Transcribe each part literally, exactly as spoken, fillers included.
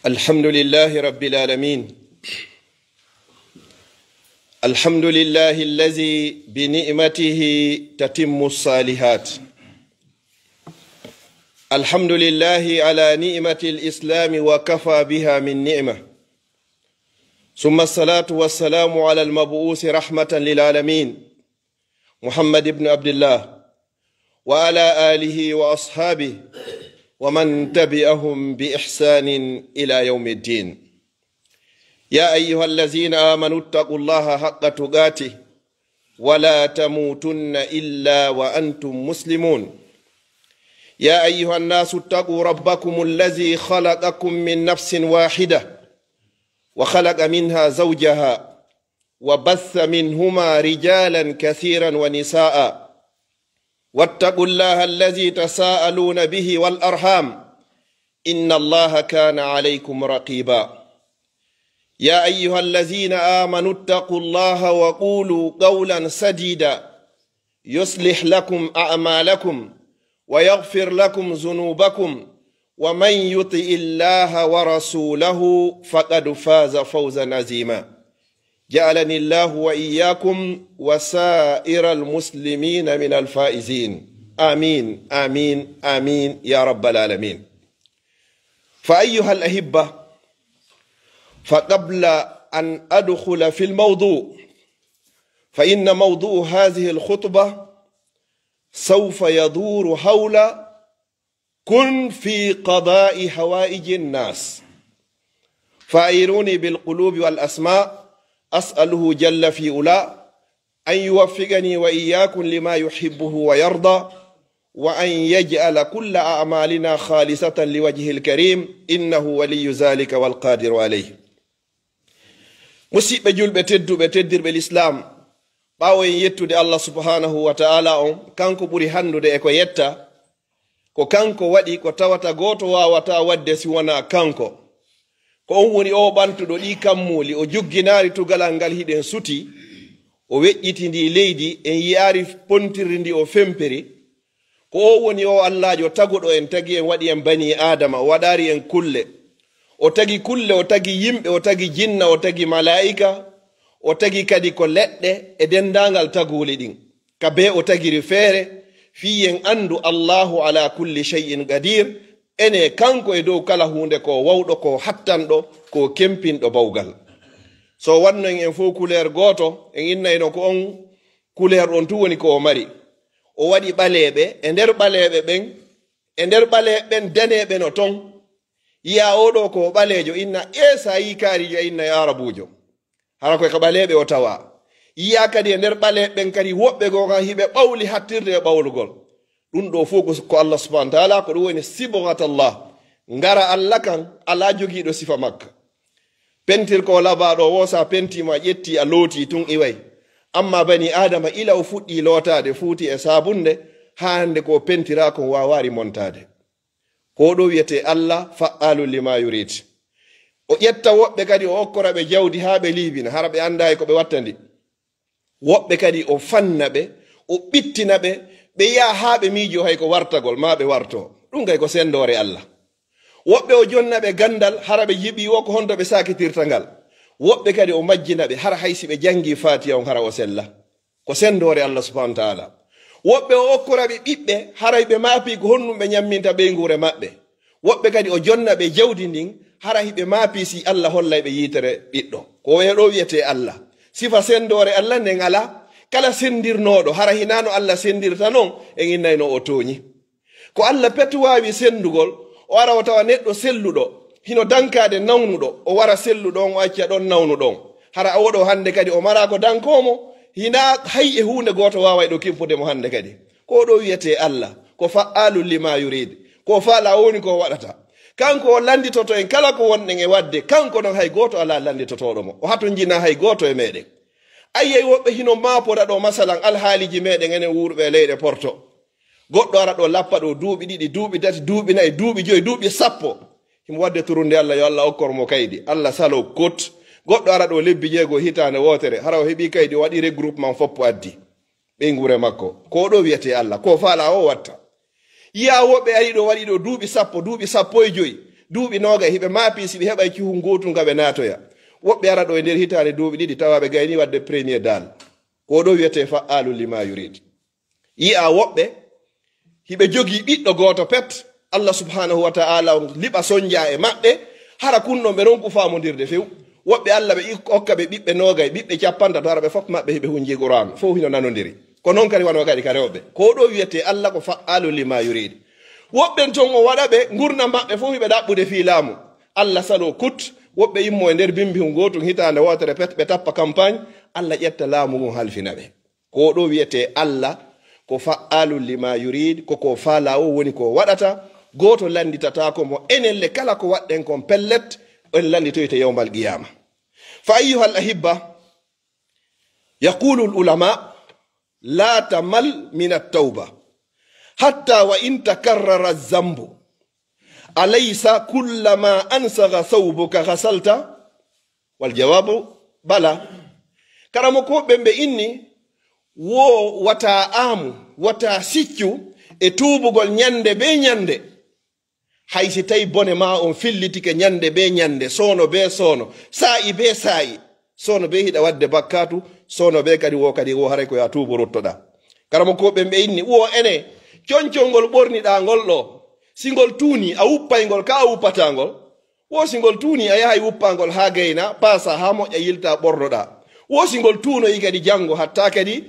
الحمد لله رب العالمين. الحمد لله الذي بنعمته تتم الصالحات. الحمد لله على نعمة الإسلام وكفى بها من نعمة. ثم الصلاة والسلام على المبعوث رحمة للعالمين محمد بن عبد الله وعلى آله وأصحابه ومن تبعهم بإحسان إلى يوم الدين. يا أيها الذين آمنوا اتقوا الله حق تقاته ولا تموتن إلا وأنتم مسلمون. يا أيها الناس اتقوا ربكم الذي خلقكم من نفس واحدة وخلق منها زوجها وبث منهما رجالا كثيرا ونساء واتقوا الله الذي تساءلون به والأرحام إن الله كان عليكم رقيبا. يا أيها الذين آمنوا اتقوا الله وقولوا قولا سديدا يصلح لكم أعمالكم ويغفر لكم ذنوبكم ومن يطع الله ورسوله فقد فاز فوزا عظيما. جعلني الله وإياكم وسائر المسلمين من الفائزين. آمين، آمين، آمين يا رب العالمين. فأيها الأحبة، فقبل أن أدخل في الموضوع، فإن موضوع هذه الخطبة سوف يدور حول كن في قضاء حوائج الناس. فأعيروني بالقلوب والأسماع، أسأله جل في علاه أن يوفقني وإياكم لما يحبه ويرضى، وأن يجعل كل أعمالنا خالصة لوجهه الكريم، إنه ولي ذلك والقادر عليه. Musidɓe julɓe tedduɓe, teddirɓe Lislaam, ɓaawo en yettude Allah subhanahu wa ta'ala on, kanko ɓuri hanndude e ko yetta, ko kanko waɗi ko tawata gooto waawataa waɗde si wonaa kanko. Ko on woni o ɓantuɗo ɗii kammuuli, o jugginaari tugalal ngal hiɗen suti, o weƴƴitindii leydi, en yi'aari pontirdi ndi o fempiri. Ko o woni o Allaajo taguɗo en, tagi en, waɗi en banii Aadama, o waɗaari en kulle. O tagi kulle, o tagi yimɓe, o tagi jinna, o tagi malaa'ika, o tagi kadi ko leɗɗe e denndaangal taguuli ɗin. Ka bee o tagiri feere, fii en anndu Allaahu alaa kulli shay'in qadiir, ene kanko e dow kala huunde ko wawɗo, ko hattanɗo, ko kempinɗo bawgal. So wanno en en fow kuleer gooto, en innayno ko on kuleer ɗon tun woni ko o mari. O waɗi ɓaleeɓe, e nder ɓaleeɓe ɓen, e nder ɓaleeɓe ɓen daneeɓe no ton. Yi'aa oo ɗoo ko o ɓaleejo, inna, ee, so a yii kaariijo, a inna e aarabuujo. Hara koy ka ɓaleeɓe o tawaa. Yi'aa kadi e nder ɓaleeɓe ɓen kadi woɓɓe goo kan hiɓe ɓawli hattirde e ɓawlugol. Ɗun ɗoo fow ko, ko Allah subhanahu wa ta'ala, ko ɗun woni sibghatallah. Ngara Allah kan, alaa jogiiɗo sifa makka. Pentir ko labaaɗo woo, so a pentii mo, a ƴettii, a lootii, tun iway. Amma banii Aadama, ila o fuɗɗii lootaade, fuuti e saabunde, haa hannde ko o pentiraa kon waawaari montaade. Ko ɗoo wi'etee Allah fa'aalun limaa yuriid. O ƴetta woɓɓe kadi, o okkora ɓe jawdi haa ɓe liibina, hara ɓe anndaay ko ɓe watta ndi. Woɓɓe kadi o fanna ɓe, o ɓittina ɓe, ɓe yaha haa ɓe miijoo hay ko wartagol, maa ɓe wartoo. Ɗun kay ko senndoore Allah. Woɓɓe o jonna ɓe ganndal, hara ɓe jiɓii woo ko honto ɓe saakitirta ngal. Woɓɓe kadi o majjina ɓe, hara hay si ɓe janngii Faatiha on, hara o sella. Ko senndoore Allah subhanahu wa ta'ala. Woɓɓe o okkora ɓe ɓiɓɓe, haray ɓe maapii ko honɗun ɓe ñamminta ɓeynguure maɓɓe. Woɓɓe kadi o jonna ɓe jawdi ndin, hara hiɓe maapii si Allah hollay ɓe yiitere ɓiɗɗo. Ko o ɗoo wi'etee Allah. Sifa senndoore Allah nden alaa. Kala senndirnooɗo, hara hinaa no Allah senndirta non, en innayno o tooñi. Ko Allah pet waawi senndugol, o ara o tawa neɗɗo selluɗo, hino dankaade nawnuɗo, o wara selluɗo on, o acca ɗon nawnuɗo on. Hara oo ɗoo hannde kadi o maraa ko dankoo mo, hinaa hay e huunde gooto waaway ɗoo kippude mo hannde kadi. Ko ɗoo wi'etee Allah, ko fa'aalun limaa yuriid. Ko faalaa o woni ko o waɗata. Kanko o lannditoto en kala ko wonɗen e waɗde, kanko non hay gooto alaa lannditotooɗo mo. O hatonjinaa hay gooto e meɗen. Ayyay woɓɓe hino maapora ɗoo, masalan, alhaaliiji meɗen enen wuurɓe e leyɗe Porto. Goɗɗo ara ɗoo lappa ɗoo duuɓi ɗiɗi, duuɓi tati, duuɓi nayi, duuɓi joyi, duuɓi sappo. Himo waɗde turunde Allah, yo Allah okkor mo kaydi. Allah salo kot. Goɗɗo ara ɗoo lebbi jeego hitaande wootere, hara o heɓii kaydi, o waɗi regroupement foppo addi. Ɓeynguure makko. Ko ɗoo wi'etee Allah. Ko faalaa o watta. Yi'aa woɓɓe ari ɗoo, waɗi ɗoo duuɓi sappo, duuɓi sappo e joyi. Duuɓi noogay hiɓe maapi si ɓe heɓay cuhun gootun ka ɓe naatoya. Woɓɓe ara ɗo e nder hitaande duuɓi ɗiɗi tawa ɓe gayni waɗde premier dal. Ko ɗo wiyetee fa'aalu lima yurid. Yi'a woɓɓe hiɓe jogii ɓiɗɗo gooto pet. Allah subhanahu wa ta'ala on liɓa sonja e maɓɓe. Hara kun ɗon ɓe ronku faamondirde few. Woɓɓe Allah ɓe ik-, okka ɓe ɓiɓɓe noogay, ɓiɓɓe capanɗe tato, hara ɓe fof maɓɓe hiɓe hunji Qur'an. Fof hino nanondiri. Ko non kadi wano kadi ka rewɓe. Ko ɗo wiyetee Allah ko fa'aalu lima yurid. Woɓɓen ton o waɗa ɓe ngurnam maɓɓe fof hiɓe ɗaɓɓude fii laamu. Allah saloo kut, woɓɓe immo e nder bimbi hun gootun hitaande wootere pet ɓe tappa campagne, Allah ƴetta laamu ngun halfina ɓe. Ko ɗo wiyetee Allah ko fa'aalu lima yurid, ko ko faalaa o woni ko waɗata, gooto lannditataako mo, enen le kala ko waɗɗen kon pellet, en lannditoyte yawmal qiyaama. Fa ayyuhal ahibba, yaqulu al ulama, la tamal min at tawba, hatta wa in takarrara az-zambu, alaysa kullama ansagha thawbuka ghasalta? Wal jawabu bala. Karamokooɓe ɓen ɓe inni, wo wata aamu, wata siccu e tuubugol ñande be ñande. Hay si tawi bone maa on fillitike ñande be ñande, soono be soono, saa'i be saa'i, soono be hiɗa waɗde bakkaatu, soono be kadi wo kadi wo haray ko yo a tuubu ruttoɗaa. Karamokooɓe ɓen ɓe inni, wo ene, concol ngol ɓorniɗaa ngol ɗo, si ngol tuuni, a wuppay ngol, ka a wuppataa ngol? Wo si ngol tuuni, a yahay wuppangol haa gayna, paasa haa moƴƴa, yilta ɓornoɗaa. Wo si ngol tuunoyi kadi janngo, hatta kadi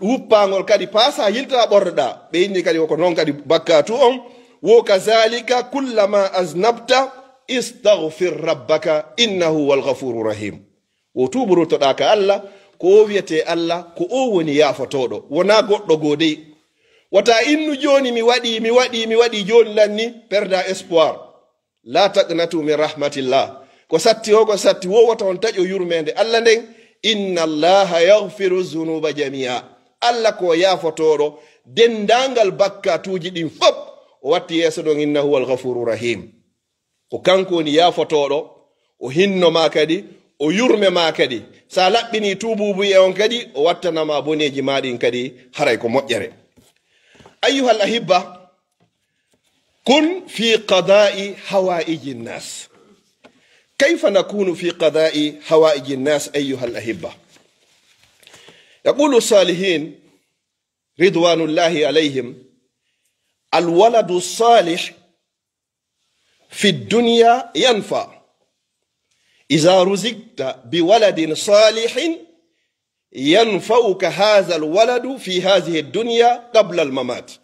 wuppangol kadi paasa, yilta ɓornoɗaa. Ɓe inni kadi ko non kadi bakkaatu on. Wo kazalika kullama aznabta istaghfir rabbaka innahu huwal ghafuru rahim. Wo tuubu ruttoɗaa ka Allah, ko o wiyetee Allah, ko o woni yaafotooɗo, wonaa goɗɗo goo dey. Wata innu jooni mi waɗi, mi waɗi, mi waɗi jooni lanni, perda espoir. La taqnatu min rahmatillah. Ko satti o, ko satti wo, wota on taƴo yurmeende Allah nden. Inna Allaha yaghfiru dhunuba jami'a. Allah ko yaafotooɗo denndaangal bakkaatuuji ɗin fop. O watti yeeso ɗon, innahu huwal ghafuru rahim. Ko kanko woni yaafotooɗo, o hinno ma kadi, o yurme ma kadi. Sa laɓɓini tuubuubu e on kadi, o wattana ma boneeji ma ɗin kadi, haray ko moƴƴere. Ayyuhal ahibba, kun fi qada'i hawaiji nnas. Kayfa nakunu fi qada'i hawaiji nnas, ayyuhal ahibba? Yaqulu salihin ridwanullahi alayhim, al waladu salih fi dunya yanfa. Iza ruzikta bi waladin salihin yanfa'uka hazal waladu fi hazihi dunya qabla al mamat.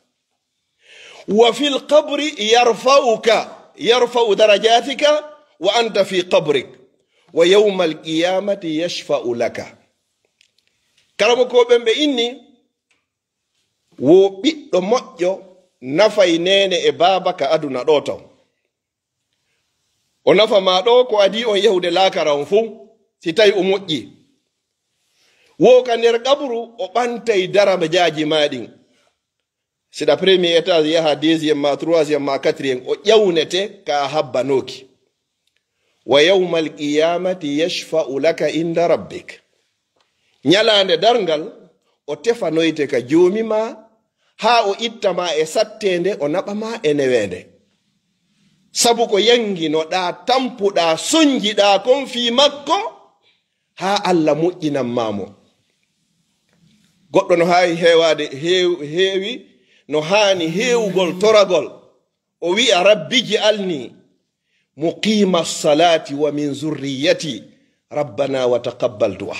Wa fil qabri yarfa'uka, yarfa'u darajatika wa anta fi qabrik. Wa yawmal qiyamati yashfa'u laka. Karamokooɓe ɓen ɓe inni, wo ɓiɗɗo moƴƴo nafay neene e baaba ka aduna ɗo taw. O nafa ma ɗo ko adii on yahude laakara on fow, si tawi o moƴƴi. Wo ka nder qabru o ɓantay darajaaji ma ɗin. Si ɗa premier étage yaha deuxième ma, troisième ma, quatrième, o ƴawnete ka a habbanooki. Wa yawmal qiyamati yashfa'u laka inda rabbik. Ñalaande darngal, o tefanoyte ka Joomi ma, haa o itta ma e satteende, o naɓa ma e neweende. Sabu ko yannginoɗaa, tampuɗaa, sonjiɗaa kon fii makko, haa Alla moƴƴinan ma mo. Goɗɗo no haawi heewaade, heew-, heewi, no haani heewugol toragol. O wi'a, "Rabbi ij'alni muqima salati wa min zurriyati, rabbana wa taqabbal du'a."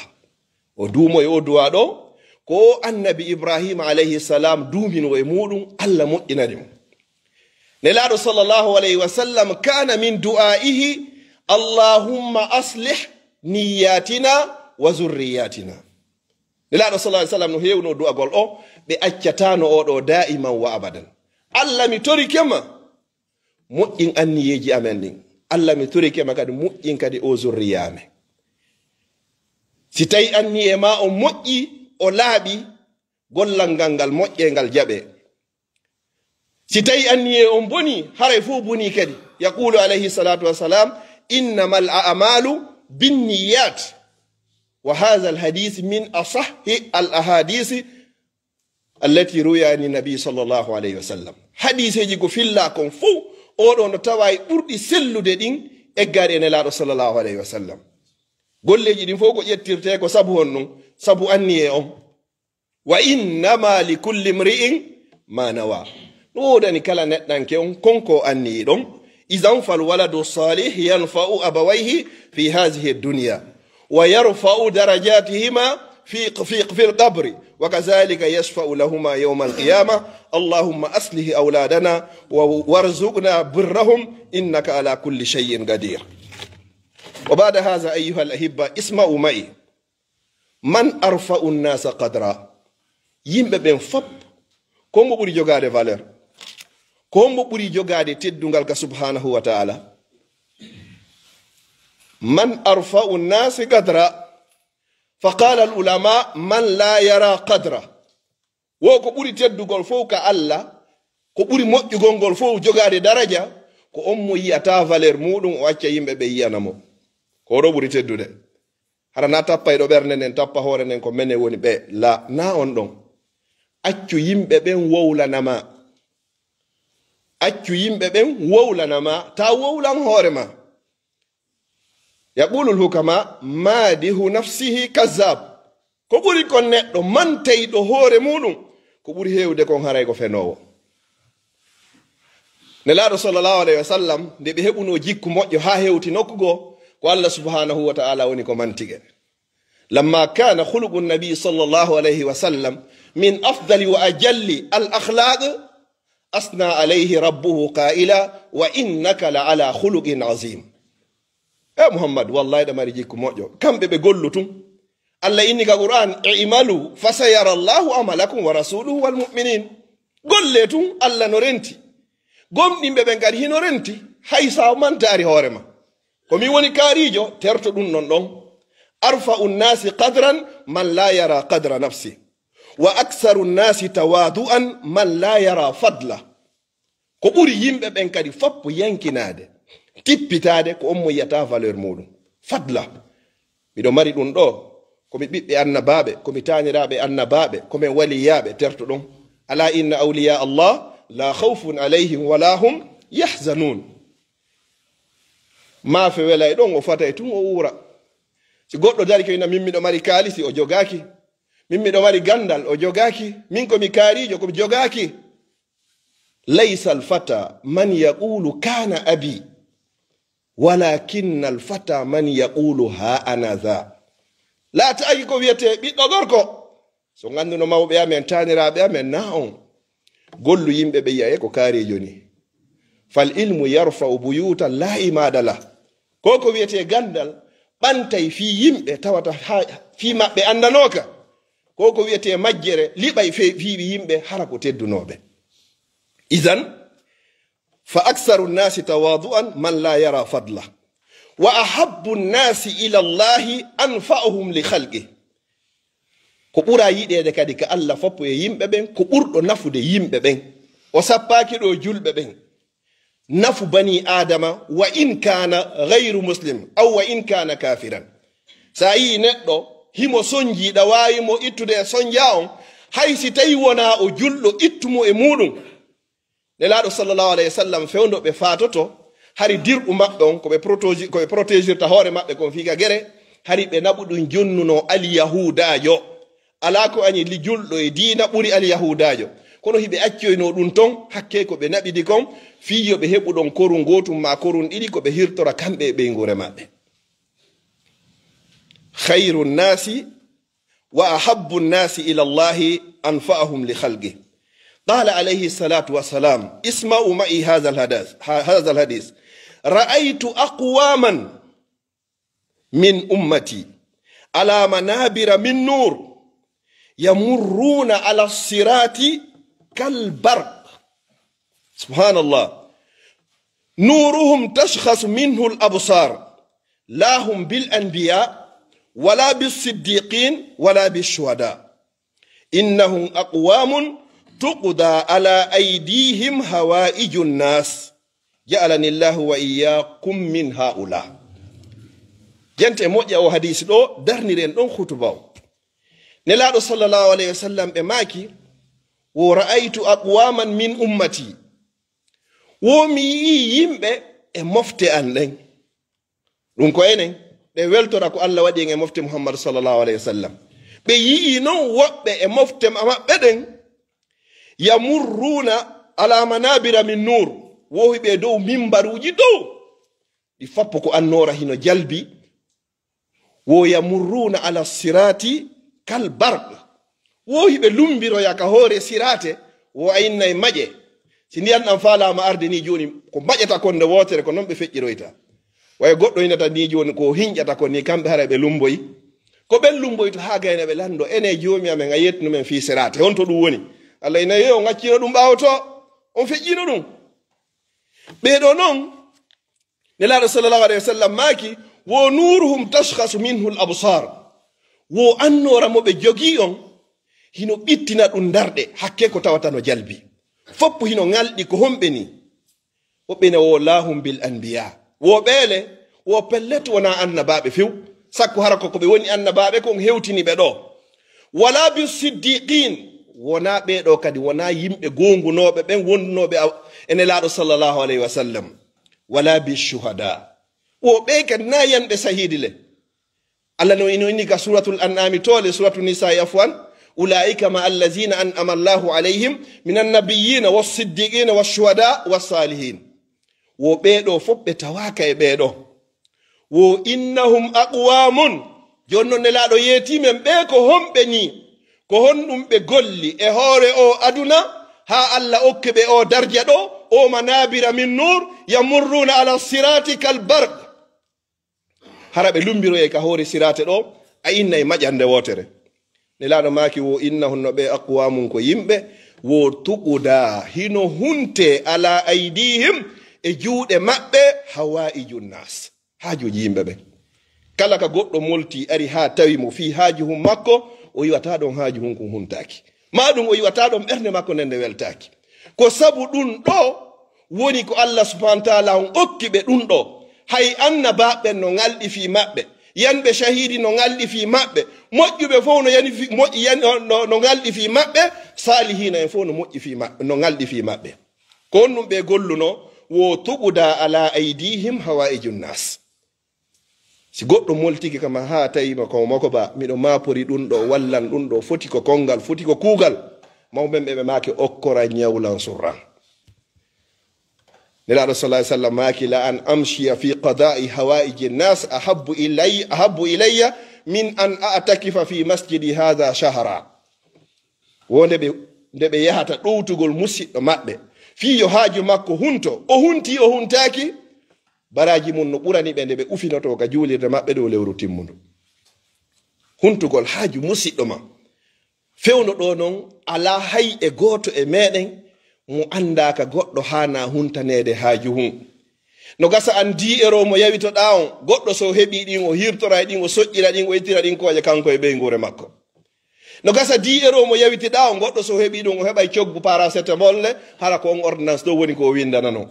O duumo e o du'a ɗo, ko o annabi Ibrahima alayhi salam duumino e muɗum, Alla moƴƴinani mo. Nelaaɗo sallallahu alayhi wa sallam kana min du'aihi, "Allahumma aslih niyyatina wa zurriyatina." Nelaaɗo sallallahu alayhi wa sallam no heewno du'agol o, ɓe accatano o ɗo daiman wa abadan. Alla mi torike ma, moƴƴin anniyeeji amen ɗin. Alla mi torike ma kadi moƴƴin kadi o zurriya amen. Si tawi anniye ma on moƴƴi, o laaɓi, gollal ngal ngal moƴƴe ngal jaɓe. Si tawi anniye on boni, haray fof boni kadi. Yaqulu alayhi salatu wassalam, "Innamal a'malu binniyat." Wa hadha al hadith min asahhi al ahadith allati ruwiya ani nabi sallallahu alayhi wa sallam. Hadiseeji ko filla kon fof Oɗo no tawa e ɓurɗi sellude ɗin eggaade e Nelaaɗo sallallahu alayhi wa sallam. Golleeji ɗin fof ko ƴettirtee ko sabu honɗum? Sabu anniyee on. وإنما لكل امرئ ما نوى. No woodani kala neɗɗanke on kon ko anniyi ɗon. إذن فالولد الصالح ينفع أبويه في هذه الدنيا ويرفع درجاتهما في في في القبر وكذلك يشفع لهما يوم القيامة. اللهم أصلح أولادنا وارزقنا برهم إنك على كل شيء قدير. وبعد هذا أيها الأحبة، اسمعوا معي. من أرفع الناس قدرا؟ Yimɓe ɓen fop, ko mo ɓuri jogaade valeur? Ko mo ɓuri jogaade teddungal ka subhanahu wa ta'ala? من أرفع الناس قدرا؟ فقال العلماء: من لا يرى قدره. Wo ko ɓuri teddugol fof ka Allah, ko ɓuri moƴƴugol ngol fof jogaade daraja, ko on mo yi'ata valeur muɗum, o acca yimɓe ɓe yi'ana mo. Ko ɗo ɓuri teddude. Hara na tappa e ɗo ɓernde nden, tappa hoore nden, ko menen woni ɓe. La, na on ɗon. Accu yimɓe ɓen wowlana ma. Accu yimɓe ɓen wowlana ma, ta wowlan hoore ma. يقول الحكماء: مادح نفسه كذاب. Ko ɓuri kon neɗɗo mantayɗo hoore muɗum, ko ɓuri heewde kon haray ko fenoowo. Nelaaɗo sallallahu alayhi wa sallam, nde ɓe heɓunoo jikku moƴƴo haa hewti nokku goo, ko Allah subhanahu wa ta'ala woni ko mantike. لما كان خلق النبي صلى الله عليه وسلم من أفضل وأجل الأخلاق، أثنى عليه ربه قائلا: وإنك لعلى خلق عظيم. E Muhammad, wallahi ɗa mari jikku moƴƴo. Kamɓe ɓe gollu tun. Allah inni ka Qur'an: اعملوا فسيرى الله عملكم ورسوله والمؤمنين. Golle tun, Allah no renti. Gomɗinɓe ɓen kadi hino renti, hay sa mantaari hoore ma. Ko min woni kaariijo, terto ɗum non ɗon. أرفع الناس قدرا من لا يرى قدر نفسه، وأكثر الناس تواضعا من لا يرى فضله. Ko ɓuri yimɓe ɓen kadi fop yankinaade, tippitaade, ko on mo yiyata valeur muɗum. Fadla. Miɗo mari ɗum ɗo, ko mi ɓiɓɓe annabaaɓe, ko mi taaniraaɓe annabaaɓe, ko min waliyaaɓe, terto ɗon. ألا إن أولياء الله لا خوف عليهم ولا هم يحزنون. Maafe welay ɗon, o fatay tun o uura. Si goɗɗo dari ko ina min miɗo mari kaalisi, o jogaaki. Min miɗo mari gandal, o jogaaki. Min ko mi kaariijo, ko mi jogaaki. ليس الفتى من يقول كان أبي، ولكن الفتى من يقول ها أنا ذا. Laataaki ko wiyetee ɓiɗɗo gorko. So ngannduno mawɓe amen, taaniraaɓe amen, na on. Gollu yimɓe ɓe yi'ay ko kaariijo ni. فالعلم يرفع بيوتا لا عماد لها. Ko ko wiyetee gandal, ɓantay fii yimɓe tawata ha, fii maɓɓe anndanooka. Ko ko wiyetee majjere, liɓay fe-, fii yimɓe hara ko teddunooɓe. إذن، فأكثر الناس تواضعا من لا يرى فضله، وأحب الناس إلى الله أنفعهم لخلقه. Ko ɓura yiɗeede kadi ka Allah foppo e yimɓe ɓen, ko ɓurɗo nafude yimɓe ɓen. O sappaaki ɗo julɓe ɓen. Nafu bani Aadama, وإن كان غير مسلم، أو وإن كان كافرا. Sa yii neɗɗo, himo sonji, ɗa waawi mo ittude e sonja on, hay si tawi wonaa o julɗo, ittu mo e muɗum. Nelaaɗo sallallahu alayhi wa sallam fewndo ɓe faatoto, hari dirɗu maɓɓe on, ko ɓe protoji-, ko ɓe protégirta hoore maɓɓe kon fii ka gere, hari ɓe naɓu ɗum jonnuno alyahudaajo. Alaa ko añi li julɗo e diina ɓuri alyahudaajo. Kono hiɓe accoyno ɗum ton, hakke ko ɓe naɓidi kon, fii yo ɓe heɓu ɗon korun gootum maa korun ɗiɗi, ko ɓe hirtora kamɓe e ɓeynguure maɓɓe. خير الناس وأحب الناس إلى الله أنفعهم لخلقه. قال عليه الصلاة والسلام، اسمعوا معي هذا الحديث، هذا الحديث: رأيت أقواما من أمتي على منابر من نور يمرون على الصراط كالبرق. سبحان الله. نورهم تشخص منه الأبصار، لا هم بالأنبياء ولا بالصديقين ولا بالشهداء. إنهم أقوام تقضى على أيديهم حوائج الناس. جعلني الله وإياكم من هؤلاء. Jente moƴƴa o hadisi ɗo, darniren ɗon khutuba o. Nelaaɗo sallallahu alayhi wa sallam ɓe maaki, wo: رأيت أقواما من أمتي. Wo mi yi'ii yimɓe e mofte an ɗen. Ɗum ko enen, ɓe weltora ko Allah waɗi en e mofte Muhammadu sallallahu alayhi wa sallam. Ɓe yi'ii non woɓɓe e mofte ma-, maɓɓe ɗen, yamurruuna ala manabira min nuur, wo hiɓe dow mimbaruuji dow, ɗi foppo ko annoora hino jalbi, wo yamurruuna ala siraati kal barq, wo hiɓe lumbiroya ka hoore siraate, wo a inna e maƴe. Si ndiyan ɗan faalaama arde ni jooni, ko maƴata kon nde wootere, ko non ɓe feƴƴiroyta. Way goɗɗo hinata ni jooni, ko hinƴata kon ni, kamɓe hara ɓe lumboyi. Ko ɓen lumboyta haa gayna ɓe lando, enen joomi amen, a yettuno men fii siraate. Honto ɗum woni? Allah ina yo on accino ɗum ɓaawo to, on feƴƴino ɗum. Ɓee ɗoo non, Nelaaɗo sallallahu alayhi wa sallam maaki, wo nuuruhum tashkhasu minhu al-absar. Wo annoora mo ɓe jogii on, hino ɓittina ɗum darɗe, hakke ko tawata no jalbi. Foppu hino ŋalɗi ko honɓe ni? Woɓɓe ne wo laahum bil anbiya. Wo ɓeele, wo pellet wonaa annabaaɓe few. Sakko hara ko ko ɓe woni annabaaɓe kon hewtini ɓe ɗoo. Wala bi siddiqin. Wonaa ɓee ɗoo kadi, wonaa yimɓe goongunooɓe ɓen wondunooɓe a-, e Nelaaɗo sallallahu alayhi wa sallam. Wala bi shuhada. Wo ɓee kadi na yanɓe sahiidi le. Allah no ino inni ka Suratul An'ami tole, Suratul Nisa'i afwan, "Ulaika ma allazina an'ama Allahu alayhim minan nabiyyina was siddiqina wash shuhada was salihin." Wo ɓee ɗoo fof ɓe tawaaka e ɓee ɗoo. Wo innahum aqwamun. Jooni non Nelaaɗo yeetii men ɓee ko honɓe ni? Ko honɗum ɓe golli e hoore o aduna haa Allah okki ɓe o darja ɗoo, o manabira min nur, yamurruna ala sirati kal barq. Hara ɓe lumbiroyay ka hoore siraate ɗoo, a inna e maƴande wootere. Nelaaɗo maaki wo innahum no ɓe aqwamun ko yimɓe, wo tuquda hino hunte ala aydihim e juuɗe maɓɓe hawaa'iju nas. Haajuuji yimɓe ɓen. Kala ka goɗɗo molti ari haa tawi mo fii haaju hun makko, o yi'ata ɗon haaju hun kun huntaaki. Maa ɗum o yi'ata ɗon ɓernde makko nden nde weltaaki. Ko sabu ɗum ɗoo woni ko Allah subhanahu wa ta'ala on okki ɓe ɗum ɗoo. Hay annabaaɓe ɓen no ngalɗi fii maɓɓe. Yanɓe shahidi no ngalɗi fii maɓɓe. Moƴƴuɓe fof no yani fii, moƴƴi yani, no, no, no ngalɗi fii maɓɓe. Saalihiina en fof no moƴƴi fii maɓɓe, no ngalɗi fii maɓɓe. Ko honɗum ɓe golluno? Wo tuquda ala aydihim hawaa'iju nas. Si goɗɗo moltike kama haa tawi ma ko moko ba, miɗo maapori ɗum ɗo, wallan ɗum ɗo, foti ko kongal, foti ko kuugal. Mawɓe ɓe ɓe maaki okkora ñawlan surran. Nelaaɗo sallallahu alaihi wasallam maaki, "La an amshiya fi qada'i hawaiji nas ahabbu ilay-, ahabbu ilayya min an a'takifa fi masjidi hadha shahra." Wonde ɓe, nde ɓe yahata ɗowtugol musiɗɗo maɓɓe, fii yo haaju makko hunto, o hunti, o huntaaki, baraaji mun no ɓurani ɓe nde ɓe ufinotoo ka juulirde maɓɓe ɗo lewru timmundu. Huntugol haaju musiɗɗo ma. Fewndo ɗo non, alaa hay e gooto e meɗen mo anndaa ka goɗɗo haanaa huntaneede haaju hun. No gasa an dix euros mo yawitoɗaa on, goɗɗo so heɓii ɗin, o hirtora e ɗin, o soƴƴira ɗin, o ittira ɗin kooƴe kanko e ɓeynguure makko. No gasa dix euros mo yawitiɗaa on, goɗɗo so heɓii ɗum, o heɓay coggu paracétamol le, hara ko on ordonnance ɗo woni ko o windana non.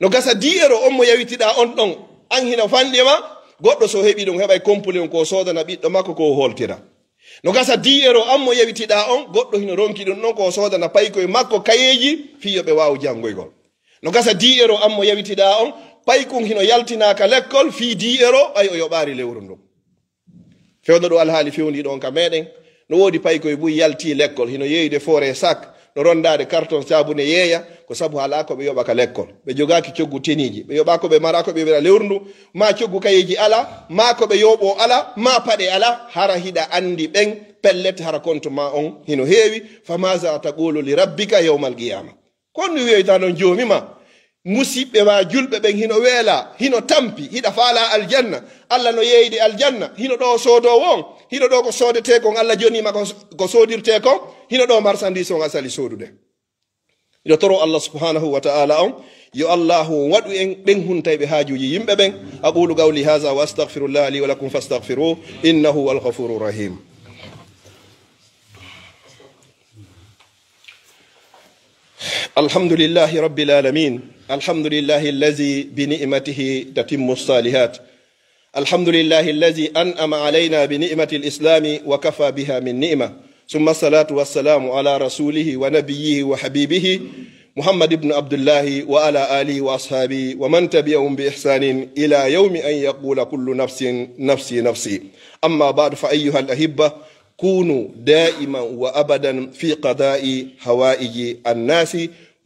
No gasa dix euros on mo yawitiɗaa on ɗon, an hino fanɗi ma, goɗɗo so heɓii ɗum, heɓay complet on ko o soodana ɓiɗɗo makko ko o holtira. No gasa dix euros an mo yawitiɗaa on, goɗɗo hino ronki ɗum ɗon ko o soodana paykoy makko kayeeji fii yo ɓe waawu janngoygol. No gasa dix euros an mo yawitiɗaa on, paykun hino yaltinaa ka lekkol fii dix euros, ɓay o yoɓaari lewru ndun. Fewndo ɗo alhaali fewndiiɗo on ka meɗen, no woodi paykoy buy yalti lekkol, hino yeeyude foore sac, no rondaade carton saabune yeeya, ko sabu alaa ko ɓe yoɓa ka lekkol. Ɓe jogaaki coggu teniiji, ɓe yoɓaa ko ɓe maraa ko ɓe yoɓira lewru ndu, maa coggu kayeeji alaa, maa ko ɓe yoɓoo alaa, maa paɗe alaa, hara hiɗa anndi ɓen pellet hara kontu maa on hino heewi, fa maza taqulu li rabbika yawmal qiyama. Ko honɗum wi'oyta non Joomi ma? Musiɓɓe ma julɓe ɓen hino weela, hino tampi, hiɗa faala aljanna. Allah no yeeyde aljanna, hino ɗo soodoowo on, hino ɗo ko soodetee kon, Allah jonnii ma ko, ko soodirtee kon, hino ɗo marchandise on asali soodude. Miɗo toro Allah subhanahu wa ta'ala on, yo Allahu on waɗu en ɓen huntayɓe haajuuji yimɓe ɓen. Aqulu qawli hadha wa astaghfirullah li wa lakum fastaghfiruhu, innahu huwal ghafurur rahim. الحمد لله رب العالمين. الحمد لله الذي بنعمته تتم الصالحات. الحمد لله الذي أنعم علينا بنعمة الإسلام وكفى بها من نعمة. ثم الصلاة والسلام على رسوله ونبيه وحبيبه محمد بن عبد الله وعلى آله وأصحابه ومن تبعهم بإحسان إلى يوم أن يقول كل نفس نفسي نفسي. أما بعد، فأيها الأحبة، كونوا دائما وأبدا في قضاء حوائج الناس،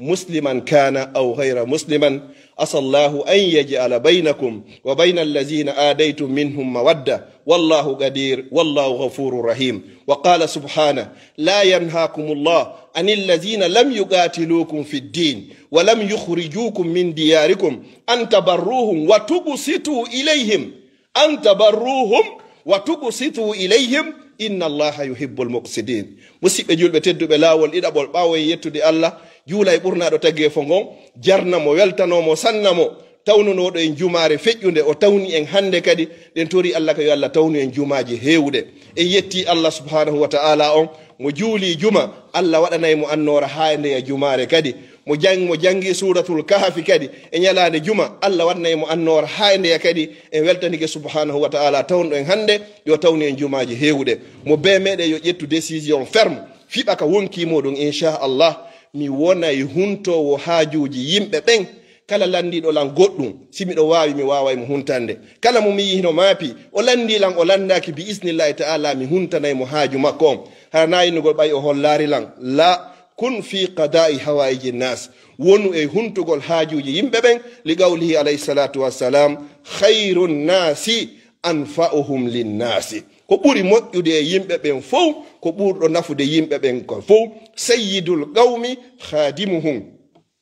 مسلما كان أو غير مسلما. عسى الله أن يجعل بينكم وبين الذين عاديتم منهم مودة، والله قدير، والله غفور رحيم. وقال سبحانه: لا ينهاكم الله عن الذين لم يقاتلوكم في الدين ولم يخرجوكم من دياركم أن تبروهم وتقسطوا إليهم، أن تبروهم وتقسطوا إليهم، إن الله يحب المقسطين. Musidɓe julɓe tedduɓe, laawol ɗiɗaɓol ɓaawo e yettude Allah, juula e ɓurnaaɗo tageefo ngon, jarna mo, weltanoo mo, sanna mo, tawnunooɗo en jumaare feƴƴunde, o tawni en hannde kadi, ɗen tori Allah ka yo Allah tawnu en jumaaji heewuɗe. En yetti Allah subhanahu wa ta'ala on, mo juuli juma, Allah waɗanay mo annoora haa e ndeya jumaare kadi. Mo jang-, mo jangi Suuratul Kahfi kadi e ñalaande juma, Allah waɗanay mo annoora haa e ndeya kadi. En weltanike subhanahu wa ta'ala tawnɗo en hannde, yo tawnu en jumaaji heewuɗe. Mo bee meɗen yo ƴettu décision ferme, fiɓa ka wonkii muɗum, inchallah. Mi wonay huntoowo haajuuji yimɓe ɓen. Kala lanndiiɗo lan goɗɗum, si miɗo waawi, mi waaway mo huntande. Kala mo mi yi'i hino maapi, o lanndii lan, o lanndaaki, bi isnillahi ta'ala, mi huntanay mo haaju makko on. Hara na innugol ɓay o hollaari lan. La, kun fi qada'i hawaiji nas. Wonu e huntugol haajuuji yimɓe ɓen, li qawlihi alayhi salatu wassalam, "Khayrun nasi anfa'uhum linnasi." Ko ɓuri moƴƴude e yimɓe ɓen fow, ko ɓurɗo nafude yimɓe ɓen ko fow, "Sayyidul qawmi khadimuhum."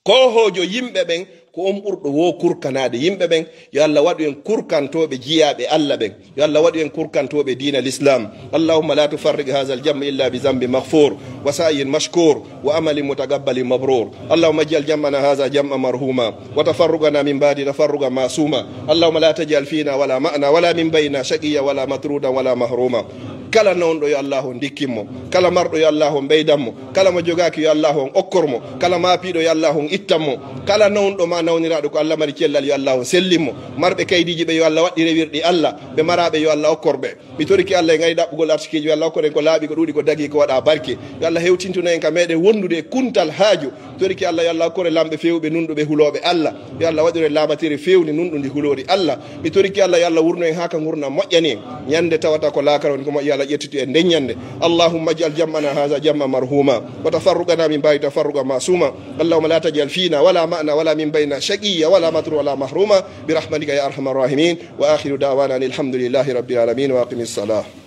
Koohoojo yimɓe ɓen, ko on ɓurɗo woo kurkanaade yimɓe ɓen. Yo Allah waɗu en kurkantooɓe jiyaaɓe Allah ɓen. Yo Allah waɗu en kurkantooɓe diina l'Islam. اللهم لا تفرق هذا الجمع إلا بذنب مغفور وسعي مشكور وعمل متقبل مبرور. اللهم اجعل جمعنا هذا جمعا مرحوما وتفرقنا من بعده تفرقا معصوما. اللهم لا تجعل فينا ولا معنا ولا من بيننا شقيا ولا مطرودا ولا محروما. Kala nawnuɗo yo Allah on ndikkin mo. Kala marɗo yo Allah on ɓeydan mo. Kala mo jogaaki yo Allah on okkor mo. Kala maapiiɗo yo Allah on ittan mo. Kala nawnuɗo ma nawniraaɗo ko Allah mari cellal yo Allah on sellin mo. Marɓe kaydiiji ɓe yo Allah waɗɗi rewirɗi Allah. Ɓe maraaɓe yo Allah okkor ɓe. Mi torike Allah en ari ɗaɓɓugol arsikiiji, yo Allah okkor en ko laaɓi, ko ɗuuɗi, ko dagi, ko waɗa barke. Yo Allah hewtintino en ka meɗen wondude e kuntal haaju. Toriki Allah, yo Allah okkore lamɓe feewɓe, nunɗuɓe, hulooɓe Allah. Yo Allah waɗire laamatiri feewndi, nunɗundi, huloori Allah. Mi toriki Allah, yo Allah wurno en haa ka ngurndan moƴƴani en. Ñande tawata ko laakara woni ko moƴƴi, Allah ƴettitu en nden ñande. اللهم اجعل جمعنا هذا جمعا مرحوما وتفرقنا من بعده تفرقا معصوما. اللهم لا تجعل فينا ولا معنا ولا من بيننا شقيا ولا مطرودا ولا محروما برحمتك يا أرحم الراحمين. وآخر دعوانا أن الحمد لله رب العالمين. وأقم الصلاة.